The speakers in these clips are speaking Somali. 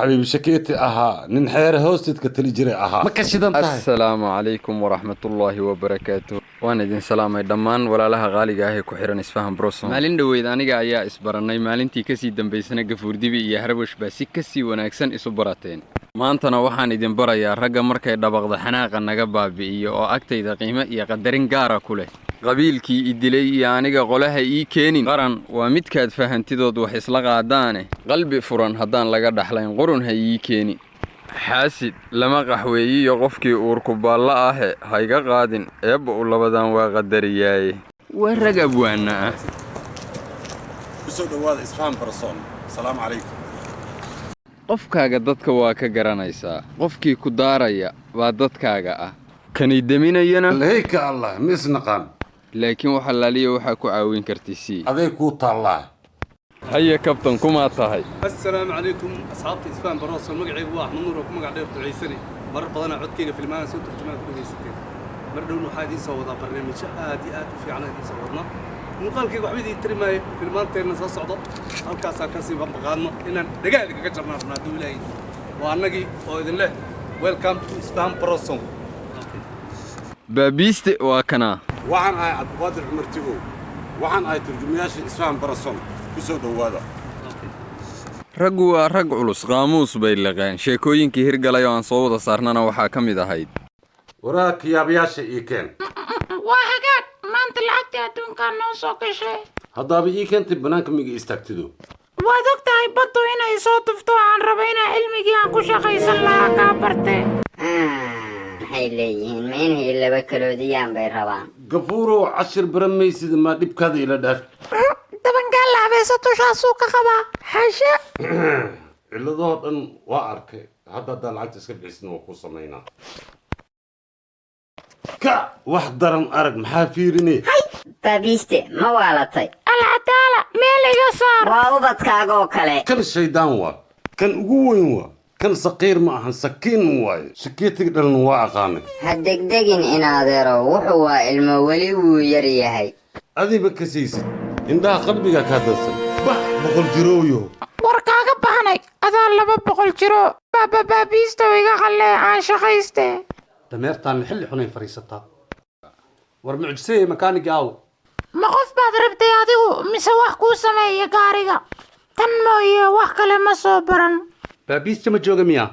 Xabiib Shakeeti ahaa, nin xeere hoosteedka tali jiray ahaa. Ma ka shidan tahay? Asalaamu calaykum waraxmatullaahi wabarakaatu. Waan idin salaamay dhammaan walaalaha qaaliga ah ee ku xihan Isfahan Broson. Maalin dhoweyd aniga ayaa isbarannay, maalintii kasii dambaysana Gafuurdibi iyo Harwash baa si kasii wanaagsan isu barateen. Maantana waxaan idin barayaa ragga markay dhabaqda xanaaqa naga baabi'iyo oo agtayda qiimo iyo qadarin gaara ku leh. Qabiilkii i dilay iyo aniga qolaha ii keenin. Qaran waa midkaad fahantidood wax isla qaadaane. Qalbi furan haddaan laga dhaxlayn, qurun ha ii keenin. Xaasid lama qaxweeyiyo qofkii uurku baallo ahe hayga qaadin. Eebba u labadan waa qadariyaaye. Waa rag abwaana ah. Kusoo dhawaada Isfahan Barson. Asalaamu calaykum. Qofkaaga dadka waa ka garanaysaa. Qofkii ku daaraya baa dadkaaga ah, kani deminayana. Leheyka Allah, ma isnaqaan. Laakiin waxa laaliya waxaa ku caawin karti sii. Aday kuu taallaa. Haya kabtan, kumaa tahay? Assalaamu calaykum, asxaabta Isfahan Barooso. Magacaygu waa Axmed Nuur oo ku magac dheer Ducaysane. Marar badanaa codkayga filmaana soo turjumaan ku dhegaysateen. Mar dhowna waxaa idiin soo wadaa barnaamijyo aad iyo aad u fiican idiin soo wadna. Muuqaalkayga waxba idiin tiri maayo, filmaanteenna soo socdo halkaasaa kasii bambaqaadno inaan dhagaha idinkaga jarnaa rabnaa hadduu Ilaahay. Waa annagii oo idin leh welcome to Isfahan Barooso. Baabiiste waa kanaa. Waxaan ahay Cabdiqaadir Cumar Tigow. Waxaan ahay turjumayaasha Isfahan Barason. Kusoo dhowaada. Raggu waa rag culus, qaamuus bay liqeen. Sheekooyinkii hirgalay oo aan soo wada saarnana waxaa ka mid ahayd: Waraa, kiyaabayaasha ii keen. Waa hagaag, maanta lacagtii adduunkaa noo soo gashay. Haddaaba ii keentay, bannaanka miga istaagtido. Waad og tahay baddu inay soo tufto. Aan raba inaa cilmigii aan ku shaqaysan lahaa kaa bartee. Maxay leeyihiin? Ma inay laba kaloodiyaan bay rabaan? Gafuurow, cashir baran maysid, maa dhibkaada ila dhaaf. Dabangaal abeesa tushaasuu ka qabaa xashe. Cilladahoo dhan waa arkay. Hadda haddaa lacagta iska bixisin, waa kuu samaynaa. Ka wax daran arag, maxaa fiirinay? Baabiiste, ma waalatay? Alcadaala, meel iga saar. Waa ubadkaagoo kale. Kan shaydaan waa kan ugu weyn, waa kan saqiir ma ahan, sakiin waaye. Shakiitiga dhalan waa aqaanay. Ha degdegin inaadeero, wuxuu waa ilmo, weli wuu yar yahay. Adiba ka saysid, indhaha qalbigaa kaa dansan. Bax, 100 jirooyo. War kaaga bahnay adaa 200 jiro. Baababaabiistow, iga qallee, aan shaqayste. Dameertaan xilli xunay fadhiisataa. War mucjiseye, makaaniga aawo? Ma qof baad rabtay adigu mise wax kuu sameeya gaariga? Tan mooye wax kale ma soo baran. Baabiista ma jooga miyaa?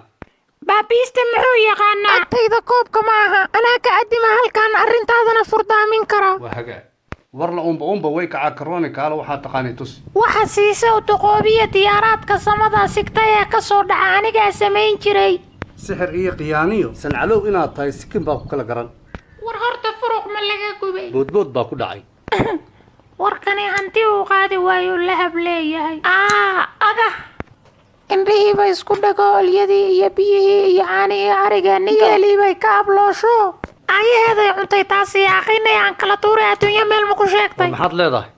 Baabiista muxuu yaqaanaa? Agtayda koobka ma aha, anaa ka adima halkan arrintaadana furdaamin kara. Waa hagaag. Warla uunba uunba way kacaa karooni kaala, waxaa taqaanay tus. Waxa siisow duqoobiya diyaaraadka samada sigtay ee ka soo dhaca anigaa samayn jiray. Sixir iyo khiyaaniyo sancalow inaad tahay sikin baa ku kala garan. War horta furuq ma laga gubay? Boodbood baa ku dhacay. Warkani hanti uu qaadi waayu lahab leeyahay. Aa, aga indhihiiba isku dhago, olyadii iyo biyihii iyo caanihii ariga nigeelii bay ka abloosho. Aayaheeday cuntay taasi. Aqinay aan kala tuuray. Adduunyo meel ma ku sheegtay? Maxaad leedahay?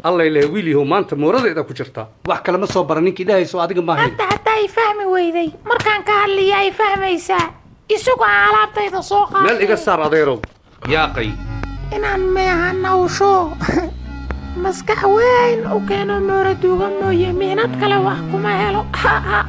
Allay leh, wiil yahow, maanta mooradayda ku jirtaa. Wax kale ma soo baran ninkii dhahayso adiga maahayn. Hadda hataa ay fahmi weyday, markaan ka hadliya ay fahmaysaa. Isagu aan alaabtayda soo qaatay. Meel iga saar, adeerow, yaaqay. Inaan meehanawsho maskax weyn u keeno mooraduuga mooye, mihnad kale wax kuma helo. Ha ha.